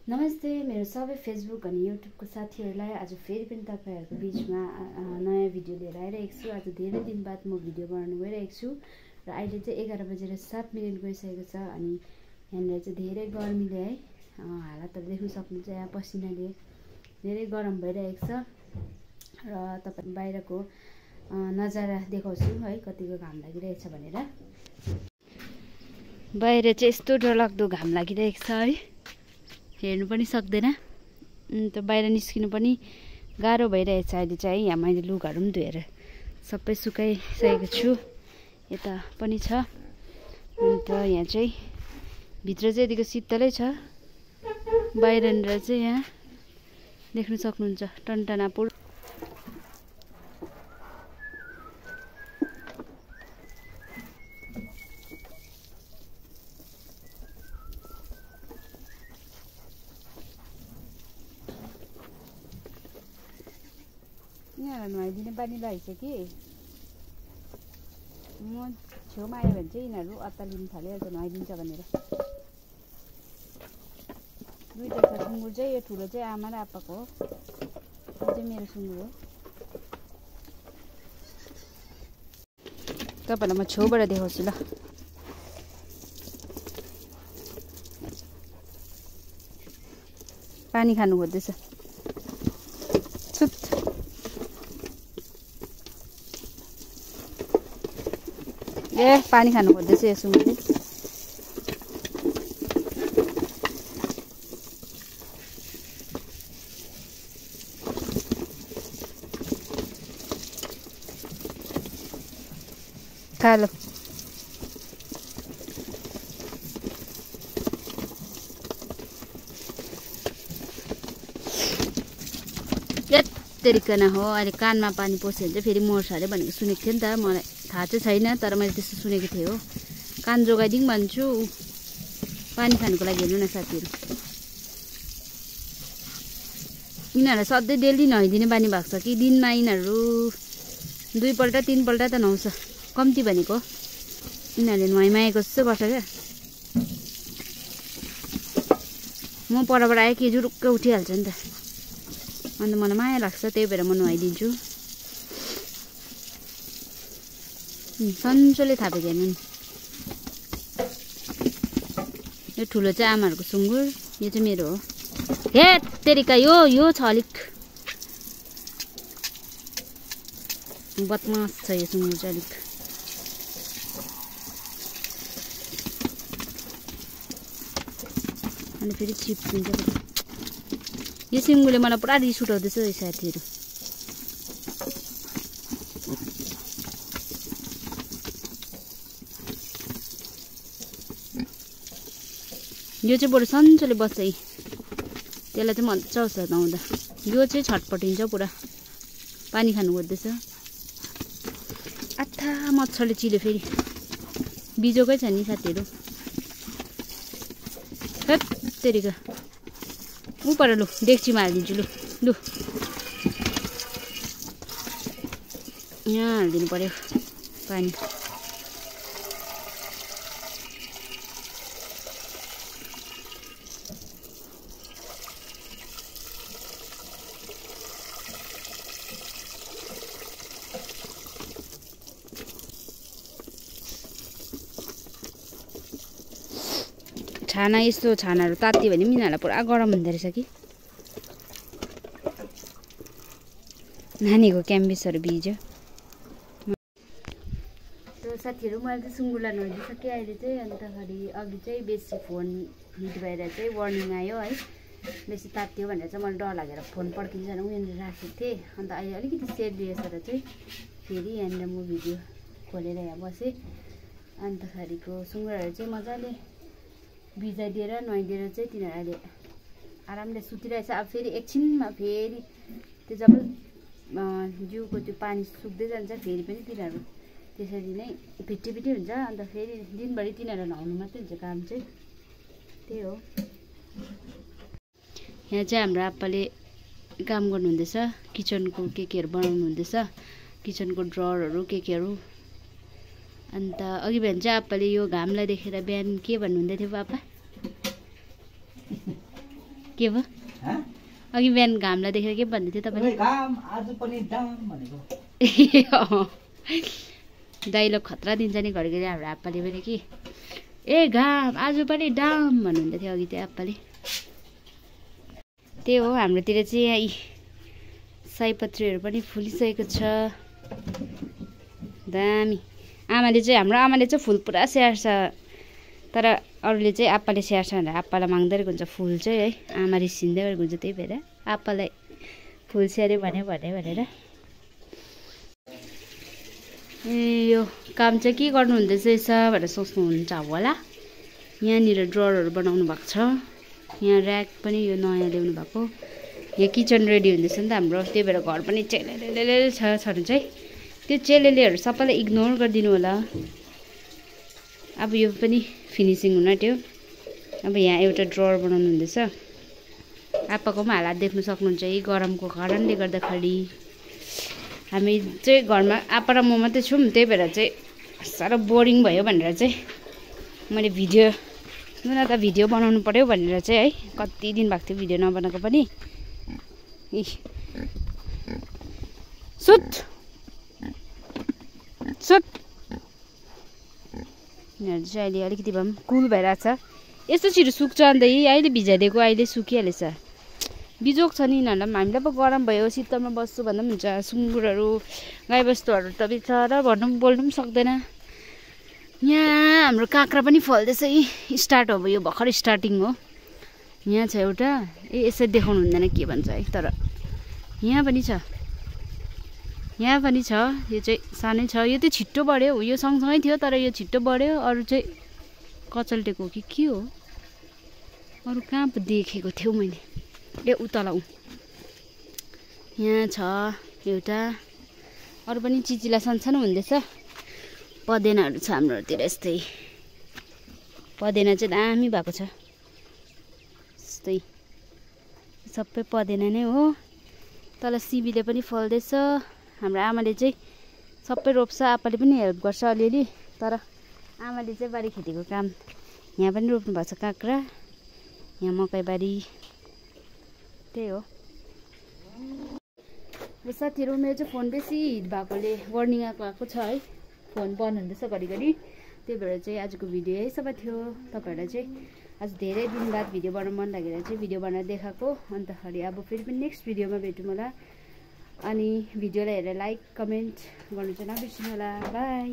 नमस्ते मेरो सबै फेसबुक अनि युट्युबको साथीहरूलाई आज फेरि पनि तपाईँहरूको बिचमा नयाँ भिडियो लिएर आइरहेको छु। आज धेरै दिन बाद म भिडियो बनाउन गइरहेको छु र अहिले चाहिँ 11:07 गइसकेको छ अनि यहाँनिर चाहिँ धेरै गर्मीले है हालतहरू देख्न सक्नुहुन्छ। यहाँ पसिनाले धेरै गरम भइरहेको छ र तपाईँ बाहिरको नजारा देखाउँछु है कतिको घाम लागिरहेछ भनेर। बाहिर चाहिँ यस्तो डरलाग्दो घाम लागिरहेको छ है, हेर्नु पनि सक्दैन। अन्त बाहिर निस्किनु पनि गाह्रो भइरहेछ अहिले चाहिँ। यहाँ मैले लुगाहरू पनि धोएर सबै सुकाइसकेको छु, यता पनि छ। अन्त यहाँ चाहिँ भित्र चाहिँ यतिको शीतलै छ, बाहिरनिर चाहिँ यहाँ देख्न सक्नुहुन्छ टन्टनापुर। यिनीहरूलाई नुहाइदिने बानी लगाइछ कि म छेउमा आयो भने चाहिँ यिनीहरू अत्तालिन थालिहाल्छ नुहाइदिन्छ भनेर। दुईवटा छ सुँगुर चाहिँ, यो ठुलो चाहिँ आमा र आप्पाको हो, यो चाहिँ मेरो सुँगुर हो। तपाईँलाई म छेउबाट देखाउँछु ल। पानी खानु खोज्दैछ, ए पानी खानु खोज्दैछ यो सुँगुरले। खा लो। तेरिकन हो, अहिले कानमा पानी पस्यो भने चाहिँ फेरि मर्छ अरे भनेको सुनेको थिएँ नि त। मलाई थाहा चाहिँ छैन, तर मैले त्यस्तो सुनेको थिएँ हो। कान जोगाइदिउँ भन्छु, पानी खानुको लागि। हेर्नु न साथीहरू, यिनीहरूलाई सधैँ डेली नुहाइदिने बानी भएको छ कि दिनमा यिनीहरू 2पल्ट 3पल्ट त नुहाउँछ, कम्ती भनेको। यिनीहरूले नुहाइमागेको जस्तो गर्छ क्या। म परबाट आएँ कि जुरुक्क उठिहाल्छ नि त, अन्त मलाई माया लाग्छ, त्यही भएर म नुहाइदिन्छु। सन्चोले थापेको हेर्नु नि। यो ठुलो चाहिँ आमाहरूको सुँगुर, यो चाहिँ मेरो हो। हे तेरिका, यो छ अलिक बदमास छ यो सुँगुर चाहिँ अलिक। अनि फेरि चिप्सिन्छ। यो सिङ्गुले मलाई पुरा रिस उठाउँदैछ साथीहरू। यो चाहिँ बरु सन्चोले बस्छ, त्यसलाई चाहिँ मजा आउँछ नुहाउँदा। यो चाहिँ छटपटिन्छ पुरा, पानी खानु खोज्दैछ। आथा मच्छरले चिल्यो फेरि, बिजोकै छ नि साथीहरू। हेट तेरिका, उपर लु डेक्चीमा हालिदिन्छु लु लु। यहाँ हालिदिनु पर्यो पानी। छाना यस्तो छानाहरू तात्यो भने पनि यिनीहरूलाई पुरा गरम हुँदो रहेछ कि। नानीको क्याम्बिसहरू भिज्यो। साथीहरू मैले चाहिँ सुँगुरलाई नुहाइदिइसकेँ अहिले चाहिँ। अन्तखेरि अघि चाहिँ बेसी फोन हिट भएर चाहिँ वार्निङ आयो है, बेसी तात्यो भनेर चाहिँ मलाई डर लागेर फोन पड्किन्छ भने उनीहरू राखेको थिएँ। अन्त अहिले अलिकति सेफ दिएछ र चाहिँ फेरि यहाँनिर म भिडियो खोलेर यहाँ बसेँ। अन्तखेरिको सुँगुरहरू चाहिँ मजाले भिजाइदिएर नुहाइदिएर चाहिँ तिनीहरू अहिले आरामले सुतिरहेछ। अब फेरि एकछिनमा फेरि त्यो जब जिउको त्यो पानी सुक्दै जान्छ फेरि पनि तिनीहरू त्यसरी नै फिटी हुन्छ। अन्त फेरि दिनभरि तिनीहरू नुहाउनु मात्रै हुन्छ काम चाहिँ, त्यही हो। यहाँ चाहिँ हाम्रो आप्पाले काम गर्नुहुँदैछ, किचनको केहरू बनाउनु हुँदैछ, किचनको ड्ररहरू केहरू। अन्त अघि बिहान चाहिँ आप्पाले यो घामलाई देखेर बिहान के भन्नुहुँदै थियो पापा? के भयो अघि बिहान घामलाई देखेर के भन्दै थियो तपाईँले डाइलग खतरा दिन्छ नि घरिघरि हाम्रो आप्पाले पनि कि ए घाम आज पनि डाम भन्नुहुँदै थियो अघि त्यो आप्पाले। त्यही हो हाम्रोतिर चाहिँ यहाँ सयपत्रीहरू पनि फुलिसकेको छ दामी। हाम्रो आमाले चाहिँ फुल पुरा स्याहार्छ तर अरूले चाहिँ आप्पाले स्याहार्छ भनेर आप्पालाई माग्दै गरेको हुन्छ फुल चाहिँ है। आमा रिसिँदै गरेको हुन्छ त्यही भएर आप्पालाई फुल स्याहार्यो भनेर। ए यो काम चाहिँ के गर्नुहुँदैछ भनेर सोच्नुहुन्छ होला। यहाँनिर ड्ररहरू बनाउनु भएको छ। यहाँ ऱ्याक पनि यो नयाँ ल्याउनु भएको। यहाँ किचन रेडी हुँदैछ नि त हाम्रो त्यही भएर घर पनि चेलेले छ छनु चाहिँ त्यो चेलेलेहरू सबैलाई इग्नोर गरिदिनु होला। अब यो पनि फिनिसिङ हुन आँट्यो। अब यहाँ एउटा ड्रर बनाउनु हुँदैछ। आप्पाको पनि हालत देख्नु सक्नुहुन्छ यही गरमको कारणले गर्दाखेरि। हामी चाहिँ घरमा आप्पा र म मात्रै छौँ त्यही भएर चाहिँ साह्रो बोरिङ भयो भनेर चाहिँ मैले भिडियो बनाउनु पर्यो भनेर चाहिँ है कति दिन भएको थियो भिडियो नबनाएको पनि। सुत यिनीहरू चाहिँ अहिले अलिकति भए पनि कुल भइरहेछ। यस्तो छिटो सुक्छ अन्त अहिले भिजाइदिएको अहिले सुकिहालेछ। बिजोग छ नि यिनीहरूलाई पनि। हामीलाई पो गरम भयो शीतलमा बस्छु भन्दा पनि हुन्छ। सुँगुरहरू गाईबस्तुहरू त बिचरा बोल्नु पनि सक्दैन। यहाँ हाम्रो काँक्रा पनि फल्दैछ स्टार्ट हो यो भर्खर स्टार्टिङ हो। यहाँ छ एउटा यसरी देखाउनु हुँदैन के भन्छ है तर यहाँ पनि छ यो चाहिँ सानै छ। यो चाहिँ छिट्टो बढ्यो यो सँगसँगै थियो तर यो छिट्टो बढ्यो। अरू चाहिँ कचल्टेको हो कि के हो अरू कहाँ पो देखेको थियो मैले। ए उतला यहाँ छ एउटा। अरू पनि चिचिला सानो हुँदैछ। पदेनाहरू छ हाम्रोतिर यस्तै। पदेना चाहिँ दामी भएको छ यस्तै सबै पदेना नै हो। तल सिबीले पनि फल्दैछ। हाम्रो आमाले चाहिँ सबै रोप्छ आप्पाले पनि हेल्प गर्छ अलिअलि तर आमाले चाहिँ बारी खेतीको काम यहाँ पनि रोप्नु भएको छ काँक्रा। यहाँ मकैबारी त्यही हो। र साथीहरू मेरो चाहिँ फोन बेसी हिट भएकोले वार्निङ आएको छ है। फोन बन्द हुँदैछ घरिघरि त्यही भएर चाहिँ आजको भिडियो यही सबै थियो। तपाईँहरूलाई चाहिँ आज धेरै दिन बाद भिडियो बनाउन मन लागेर चाहिँ भिडियो बनाएर देखाएको। अन्तखेरि अब फेरि पनि नेक्स्ट भिडियोमा भेटौँ होला। अनि भिडियोलाई हेरेर लाइक कमेन्ट गर्नु चाहिँ नबिर्सिनु होला। बाई।